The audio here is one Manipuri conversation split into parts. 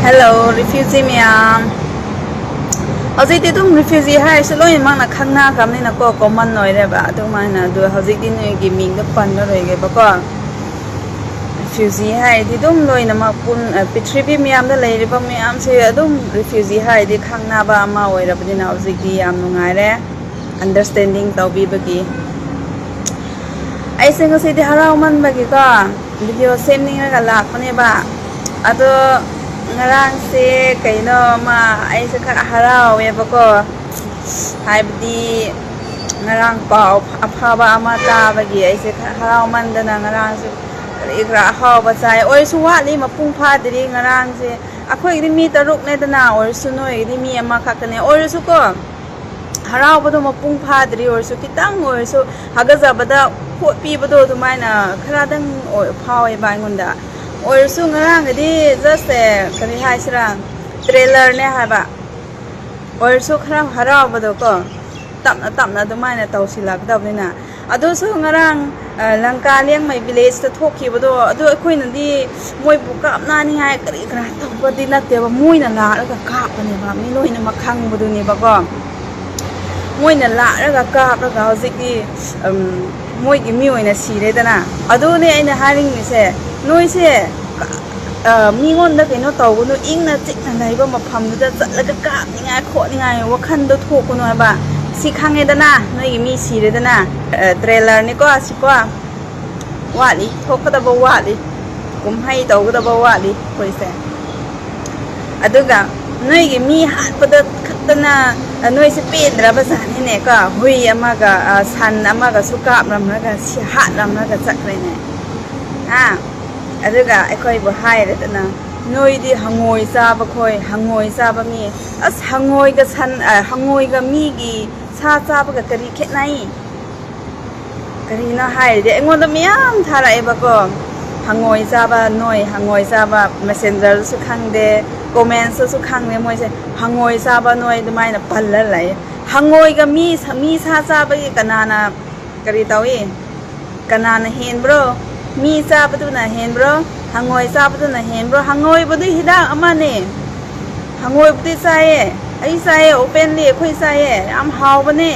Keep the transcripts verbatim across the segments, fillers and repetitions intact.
Hello, refugee ꯃꯌꯥꯝ꯫ ꯍꯧꯖꯤꯛꯇꯤ ꯑꯗꯨꯝ refugee ꯍꯥꯏꯔꯁꯨ ꯂꯣꯏꯅꯃꯛꯅ ꯈꯪꯅꯈ꯭ꯔꯕꯅꯤꯅꯀꯣ, common ꯑꯣꯏꯔꯦꯕ꯫ ꯑꯗꯨꯃꯥꯏꯅ ꯑꯗꯨ ꯍꯧꯖꯤꯛꯇꯤ ꯅꯣꯏꯒꯤ ꯃꯤꯡꯗꯣ ꯄꯟꯂꯔꯣꯏꯒꯦꯕꯀꯣ꯫ Refugee ꯍꯥꯏꯔꯗꯤ ꯑꯗꯨꯝ ꯂꯣꯏꯅꯃꯛ ꯄꯨꯟ-, ꯑ, ꯄ꯭ꯔꯤꯊꯤꯕꯤ ꯃꯌꯥꯝꯗ ꯂꯩꯔꯤꯕ ꯃꯌꯥꯝꯁꯦ ꯑꯗꯨꯝ refugee ꯍꯥꯏꯔꯗꯤ ꯈꯪꯅꯕ ꯑꯃ ꯑꯣꯏꯔꯕꯅꯤꯅ ꯍꯧꯖꯤꯛꯇꯤ ꯌꯥꯝ ꯅꯨꯡꯉꯥꯏꯔꯦ꯫ Understanding ꯇꯧꯕꯤꯕꯒꯤ꯫ ꯑꯩꯁꯦ ꯉꯁꯤꯗꯤ ꯍꯔꯥꯎꯃꯟꯕꯒꯤꯀꯣ, video ꯁꯦꯝꯅꯤꯡꯉꯒ ꯂꯥꯛꯄꯅꯦꯕ꯫ ꯑꯗꯣ ꯉꯔꯥꯡꯁꯦ ꯀꯩꯅꯣ ꯑꯃ ꯑꯩꯁꯦ ꯈꯔ ꯍꯔꯥꯎꯋꯦꯕꯀꯣ꯫ ꯍꯥꯏꯕꯗꯤ ꯉꯔꯥꯡ ꯄꯥꯎ ꯑꯐꯕ ꯑꯃ ꯇꯥꯕꯒꯤ ꯑꯩꯁꯦ ꯈꯔ ꯍꯔꯥꯎꯃꯟꯗꯅ ꯉꯔꯥꯡꯁꯨ ꯀꯔꯤ ꯀꯔꯥ ꯑꯍꯥꯎꯕ ꯆꯥꯏ꯫ ꯑꯣꯏꯔꯁꯨ ꯋꯥꯠꯂꯤ, ꯃꯄꯨꯡ ꯐꯥꯗ꯭ꯔꯤ ꯉꯔꯥꯡꯁꯦ꯫ ꯑꯩꯈꯣꯏꯒꯤꯗꯤ ꯃꯤ ꯇꯔꯨꯛꯅꯦꯗꯅ, ꯑꯣꯏꯔꯁꯨ ꯅꯣꯏꯒꯤꯗꯤ ꯃꯤ ꯑꯃꯈꯛꯇꯅꯦ꯫ ꯑꯣꯏꯔꯁꯨꯀꯣ, ꯍꯔꯥꯎꯕꯗꯣ ꯃꯄꯨꯡ ꯐꯥꯗ꯭ꯔꯤ ꯑꯣꯏꯔꯁꯨ, ꯈꯤꯇꯪ ꯑꯣꯏꯔꯁꯨ ꯍꯥꯒꯠꯆꯕꯗ ꯈꯣꯠꯄꯤꯕꯗꯣ ꯑꯗꯨꯃꯥꯏꯅ ꯈꯔꯗꯪ ꯑꯣꯏ-, ꯐꯥꯎꯋꯦꯕ ꯑꯩꯉꯣꯟꯗ꯫ ꯑꯣꯏꯔꯁꯨ ꯉꯔꯥꯡꯒꯤꯗꯤ just, ꯑꯦ, ꯀꯔꯤ ꯍꯥꯏꯁꯤꯔꯥ, trailer ꯅꯦ ꯍꯥꯏꯕ꯫ ꯑꯣꯏꯔꯁꯨ ꯈꯔ ꯍꯔꯥꯎꯕꯗꯣꯀꯣ, ꯇꯞꯅ ꯇꯞꯅ ꯑꯗꯨꯃꯥꯏꯅ ꯇꯧꯁꯤꯜꯂꯛꯀꯗꯕꯅꯤꯅ꯫ ꯑꯗꯨꯁꯨ ꯉꯔꯥꯡ, ꯑ, ꯂꯪꯀꯥ ꯂꯦꯡꯃꯩ village ꯇ ꯊꯣꯛꯈꯤꯕꯗꯣ, ꯑꯗꯨ ꯑꯩꯈꯣꯏꯅꯗꯤ ꯃꯣꯏꯕꯨ ꯀꯥꯞꯅꯅꯤꯡꯉꯥꯏ ꯀꯔꯤ ꯀꯔꯥ ꯇꯧꯕꯗꯤ ꯅꯠꯇꯦꯕ, ꯃꯣꯏꯅ ꯂꯥꯛꯑꯒ ꯀꯥꯞꯄꯅꯦꯕ, ꯃꯤ ꯂꯣꯏꯅꯃꯛ ꯈꯪꯕꯗꯨꯅꯦꯕꯀꯣ꯫ ꯃꯣꯏꯅ ꯂꯥꯛꯑꯒ ꯀꯥꯞꯂꯒ ꯍꯧꯖꯤꯛꯇꯤ, ꯎꯝ, ꯃꯣꯏꯒꯤ ꯃꯤ ꯑꯣꯏꯅ ꯁꯤꯔꯦꯗꯅ꯫ ꯑꯗꯨꯅꯦ ꯑꯩꯅ ꯍꯥꯏꯅꯤꯡꯉꯤꯁꯦ, ꯅꯣꯏꯁꯦ, ꯑ, ꯃꯤꯉꯣꯟꯗ ꯀꯩꯅꯣ ꯇꯧꯒꯅꯨ, ꯏꯪꯅ ꯆꯤꯛꯅ ꯂꯩꯕ ꯃꯐꯝꯗꯨꯗ ꯆꯠꯂꯒ ꯀꯥꯞꯅꯤꯡꯉꯥꯏ ꯈꯣꯠꯅꯤꯡꯉꯥꯏ ꯋꯥꯈꯟꯗꯣ ꯊꯣꯛꯀꯅꯨ ꯍꯥꯏꯕ꯫ ꯁꯤ ꯈꯪꯉꯦꯗꯅ, ꯅꯣꯏꯒꯤ ꯃꯤ ꯁꯤꯔꯦꯗꯅ꯫ ꯑ, trailer ꯅꯤꯀꯣ, ꯑꯁꯤꯀꯣ꯫ ꯋꯥꯠꯂꯤ, ꯊꯣꯛꯀꯗꯕ ꯋꯥꯠꯂꯤ, ꯀꯨꯝꯍꯩ ꯇꯧꯒꯗꯕ ꯋꯥꯠꯂꯤ ꯑꯩꯈꯣꯏꯁꯦ꯫ ꯑꯗꯨꯒ ꯅꯣꯏꯒꯤ ꯃꯤ ꯍꯥꯠꯄꯗ ꯈꯛꯇꯅ ꯅꯣꯏꯁꯦ ꯄꯦꯟꯗ꯭ꯔꯕ ꯖꯥꯠꯅꯤꯅꯦꯀꯣ꯫ ꯍꯨꯏ ꯑꯃꯒ, ꯑ, ꯁꯟ ꯑꯃꯒꯁꯨ ꯀꯥꯞꯂꯝꯂꯒ ꯁꯤ ꯍꯥꯠꯂꯝꯂꯒ ꯆꯠꯈ꯭ꯔꯦꯅꯦ꯫ ꯍꯥ? ꯑꯗꯨꯒ ꯑꯩꯈꯣꯏꯕꯨ ꯍꯥꯏꯔꯗꯅ, "ꯅꯣꯏꯗꯤ ꯍꯪꯉꯣꯏ ꯆꯥꯕ ꯈꯣꯏ, ꯍꯪꯉꯣꯏ ꯆꯥꯕ ꯃꯤ꯫" ꯑꯁ, ꯍꯪꯉꯣꯏꯒ ꯁꯟ, ꯑ, ꯍꯪꯉꯣꯏꯒ ꯃꯤꯒꯤ ꯁꯥ ꯆꯥꯕꯒ ꯀꯔꯤ ꯈꯦꯠꯅꯩ? ꯀꯔꯤꯅꯣ ꯍꯥꯏꯔꯗꯤ ꯑꯩꯉꯣꯟꯗ ꯃꯌꯥꯝ ꯊꯥꯔꯛꯑꯦꯕꯀꯣ꯫ "ꯍꯪꯉꯣꯏ ꯆꯥꯕ ꯅꯣꯏ, ꯍꯪꯉꯣꯏ ꯆꯥꯕ", messenger ꯗꯁꯨ ꯈꯪꯗꯦ, comments ꯇꯁꯨ ꯈꯪꯗꯦ, ꯃꯣꯏꯁꯦ "ꯍꯪꯉꯣꯏ ꯆꯥꯕ ꯅꯣꯏ" ꯑꯗꯨꯃꯥꯏꯅ ꯄꯜꯂ ꯂꯩ꯫ ꯍꯪꯉꯣꯏꯒ ꯃꯤ ꯁ-, ꯃꯤ ꯁꯥ ꯆꯥꯕꯒꯤ ꯀꯅꯥꯅ ꯀꯔꯤ ꯇꯧꯏ? ꯀꯅꯥꯅ ꯍꯦꯟꯕ꯭ꯔꯣ? ꯃꯤ ꯆꯥꯕꯗꯨꯅ ꯍꯦꯟꯕ꯭ꯔꯣ? ꯍꯪꯉꯣꯏ ꯆꯥꯕꯗꯨꯅ ꯍꯦꯟꯕ꯭ꯔꯣ? ꯍꯪꯉꯣꯏꯕꯨꯗꯤ ꯍꯤꯗꯥꯛ ꯑꯃꯅꯦ꯫ ꯍꯪꯉꯣꯏꯕꯨꯗꯤ ꯆꯥꯏꯌꯦ꯫ ꯑꯩ ꯆꯥꯏꯌꯦ, openly ꯑꯩꯈꯣꯏ ꯆꯥꯏꯌꯦ꯫ ꯌꯥꯝ ꯍꯥꯎꯕꯅꯦ꯫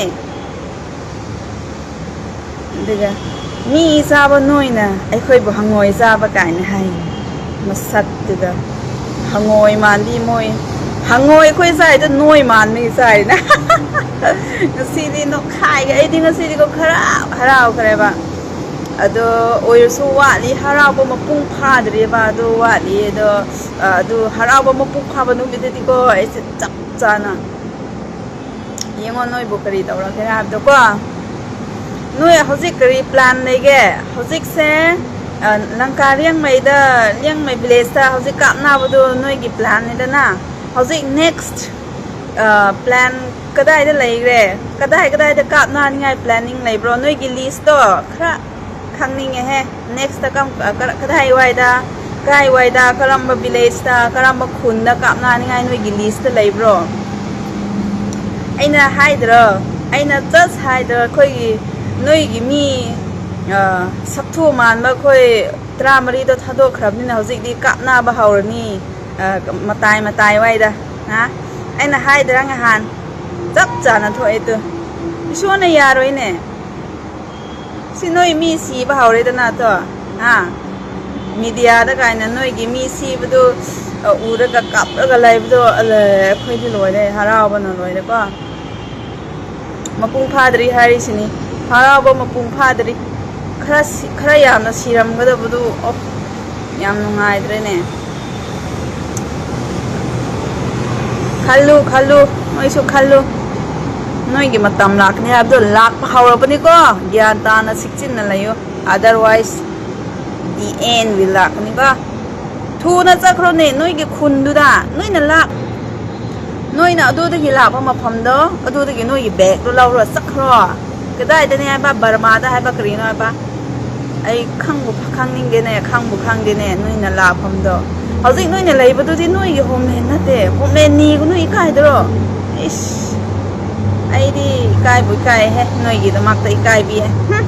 ꯑꯗꯨꯒ ꯃꯤ ꯆꯥꯕ ꯅꯣꯏꯅ ꯑꯩꯈꯣꯏꯕꯨ ꯍꯪꯉꯣꯏ ꯆꯥꯕ ꯀꯥꯏꯅ ꯍꯥꯏ꯫ ꯃꯁꯛꯇꯨꯒ꯫ ꯍꯪꯉꯣꯏ ꯃꯥꯟꯕꯤ ꯃꯣꯏ꯫ ꯍꯪꯉꯣꯏ ꯑꯩꯈꯣꯏ ꯆꯥꯏꯗꯣ ꯅꯣꯏ ꯃꯥꯟꯕꯒꯤ ꯆꯥꯏꯅ꯫ ꯉꯁꯤꯗꯤ ꯅꯣꯛꯈꯥꯏꯒꯦ꯫ ꯑꯩꯗꯤ ꯉꯁꯤꯗꯤꯀꯣ ꯈꯔ ꯍꯔꯥꯎꯈ꯭ꯔꯦꯕ꯫ ꯑꯗꯣ ꯑꯣꯏꯔꯁꯨ ꯋꯥꯠꯂꯤ, ꯍꯔꯥꯎꯕ ꯃꯄꯨꯡ ꯐꯥꯗ꯭ꯔꯤꯕ꯫ ꯑꯗꯣ ꯋꯥꯠꯂꯤ꯫ ꯑꯗꯣ, ꯑ, ꯑꯗꯨ ꯍꯔꯥꯎꯕ ꯃꯄꯨꯡ ꯐꯥꯕ ꯅꯨꯃꯤꯠꯇꯗꯤꯀꯣ ꯑꯩꯁꯦ ꯆꯞ ꯆꯥꯅ ꯌꯦꯡꯉꯣ ꯅꯣꯏꯕꯨ ꯀꯔꯤ ꯇꯧꯔꯛꯀꯦ ꯍꯥꯏꯕꯗꯣꯀꯣ꯫ ꯅꯣꯏ ꯍꯧꯖꯤꯛ ꯀꯔꯤ plan ꯂꯩꯒꯦ? ꯍꯧꯖꯤꯛꯁꯦ, ꯑ, ꯂꯪꯀꯥ ꯂꯤꯌꯥꯡꯃꯩꯗ, ꯂꯤꯌꯥꯡꯃꯩ villageꯇ ꯍꯧꯖꯤꯛ ꯀꯥꯞꯅꯕꯗꯣ ꯅꯣꯏꯒꯤ planꯅꯤꯗꯅ꯫ ꯍꯧꯖꯤꯛ next, ꯑ, plan ꯀꯗꯥꯏꯗ ꯂꯩꯈ꯭ꯔꯦ? ꯀꯗꯥꯏ ꯀꯗꯥꯏꯗ ꯀꯥꯞꯅꯅꯤꯡꯉꯥꯏ planning ꯂꯩꯕ꯭ꯔꯣ? ꯅꯣꯏꯒꯤ listꯇꯣ ꯈꯔ ꯈꯪꯅꯤꯡꯉꯦꯍꯦ꯫ Nextꯇ ꯀꯝ-, ꯑ, ꯀꯔ-, ꯀꯗꯥꯏ ꯋꯥꯏꯗ, ꯀꯥꯏ ꯋꯥꯏꯗ, ꯀꯔꯝꯕ villageꯇ, ꯀꯔꯝꯕ ꯈꯨꯟꯗ ꯀꯥꯞꯅꯅꯤꯡꯉꯥꯏ ꯅꯣꯏꯒꯤ listꯇ ꯂꯩꯕ꯭ꯔꯣ? ꯑꯩꯅ ꯍꯥꯏꯗ꯭ꯔꯣ? ꯑꯩꯅ just ꯍꯥꯏꯗ꯭ꯔꯣ? ꯑꯩꯈꯣꯏꯒꯤ, ꯅꯣꯏꯒꯤ ꯃꯤ, ꯑ, ꯁꯛꯊꯨ ꯃꯥꯟꯕ ꯑꯩꯈꯣꯏ ꯇꯔꯥꯃꯔꯤꯗꯣ ꯊꯥꯗꯣꯛꯈ꯭ꯔꯕꯅꯤꯅ ꯍꯧꯖꯤꯛꯇꯤ ꯀꯥꯞꯅꯕ ꯍꯧꯔꯅꯤ꯫ ꯑ, ꯃꯇꯥꯏ ꯃꯇꯥꯏ ꯋꯥꯏꯗ꯫ ꯍꯥ? ꯑꯩꯅ ꯍꯥꯏꯗ꯭ꯔꯥ ꯉꯍꯥꯟ? ꯆꯞ ꯆꯥꯅ ꯊꯣꯛꯑꯦ ꯇꯨ꯫ ꯏꯁꯣꯔꯅ ꯌꯥꯔꯣꯏꯅꯦ꯫ ꯁꯤ ꯅꯣꯏ ꯃꯤ ꯁꯤꯕ ꯍꯧꯔꯦꯗꯅ ꯇꯣ꯫ ꯍꯥ? Mediaꯗ ꯀꯥꯏꯅ ꯅꯣꯏꯒꯤ ꯃꯤ ꯁꯤꯕꯗꯨ, ꯑ, ꯎꯔꯒ ꯀꯥꯞꯂꯒ ꯂꯩꯕꯗꯣ, ꯑꯂꯦ, ꯑꯩꯈꯣꯏꯗꯤ ꯂꯣꯏꯔꯦ, ꯍꯔꯥꯎꯕꯅ ꯂꯣꯏꯔꯦꯀꯣ꯫ ꯃꯄꯨꯡ ꯐꯥꯗ꯭ꯔꯤ ꯍꯥꯏꯔꯤꯁꯤꯅꯤ꯫ ꯍꯔꯥꯎꯕ ꯃꯄꯨꯡ ꯐꯥꯗ꯭ꯔꯤ꯫ ꯈꯔ ꯁꯤ-, ꯈꯔ ꯌꯥꯝꯅ ꯁꯤꯔꯝꯒꯗꯕꯗꯨ, ꯑꯣ, ꯌꯥꯝ ꯅꯨꯡꯉꯥꯏꯗ꯭ꯔꯦꯅꯦ꯫ ꯈꯜꯂꯨ, ꯈꯜꯂꯨ, ꯅꯣꯏꯁꯨ ꯈꯜꯂꯨ꯫ ꯅꯣꯏꯒꯤ ꯃꯇꯝ ꯂꯥꯛꯀꯅꯤ ꯍꯥꯏꯕꯗꯣ ꯂꯥꯛꯄ ꯍꯧꯔꯕꯅꯤꯀꯣ꯫ ꯒ꯭ꯌꯥꯟ ꯇꯥꯅ ꯁꯤꯛꯆꯤꯟꯅ ꯂꯩꯌꯨ꯫ Otherwise, the end will ꯂꯥꯛꯀꯅꯤꯀꯣ꯫ ꯊꯨꯅ ꯆꯠꯈ꯭ꯔꯣꯅꯦ ꯅꯣꯏꯒꯤ ꯈꯨꯟꯗꯨꯗ꯫ ꯅꯣꯏꯅ ꯂꯥꯛ-, ꯅꯣꯏꯅ ꯑꯗꯨꯗꯒꯤ ꯂꯥꯛꯄ ꯃꯐꯝꯗꯣ, ꯑꯗꯨꯗꯒꯤ ꯅꯣꯏꯒꯤ bagꯇꯣ ꯂꯧꯔ ꯆꯠꯈ꯭ꯔꯣ꯫ ꯀꯗꯥꯏꯗꯅꯦ ꯍꯥꯏꯕ? ꯕꯔꯃꯥꯗ ꯍꯥꯏꯕ ꯀꯔꯤꯅꯣ ꯍꯥꯏꯕ? ꯑꯩ ꯈꯪꯕꯨ ꯈꯪꯅꯤꯡꯗꯦꯅꯦ, ꯈꯪꯕꯨ ꯈꯪꯗꯦꯅꯦ ꯅꯣꯏꯅ ꯂꯥꯛꯐꯝꯗꯣ꯫ ꯍꯧꯖꯤꯛ ꯅꯣꯏꯅ ꯂꯩꯕꯗꯨꯗꯤ ꯅꯣꯏꯒꯤ homeland ꯅꯠꯇꯦ꯫ Homeland ꯅꯤꯒꯅꯨ, ꯏꯀꯥꯏꯗ꯭ꯔꯣ? ꯏꯁ, ꯑꯩꯗꯤ ꯏꯀꯥꯏꯕꯨ ꯏꯀꯥꯏꯍꯦ, ꯅꯣꯏꯒꯤꯗꯃꯛꯇ ꯏꯀꯥꯏꯕꯤꯍꯦ꯫ ꯍꯨꯝ꯫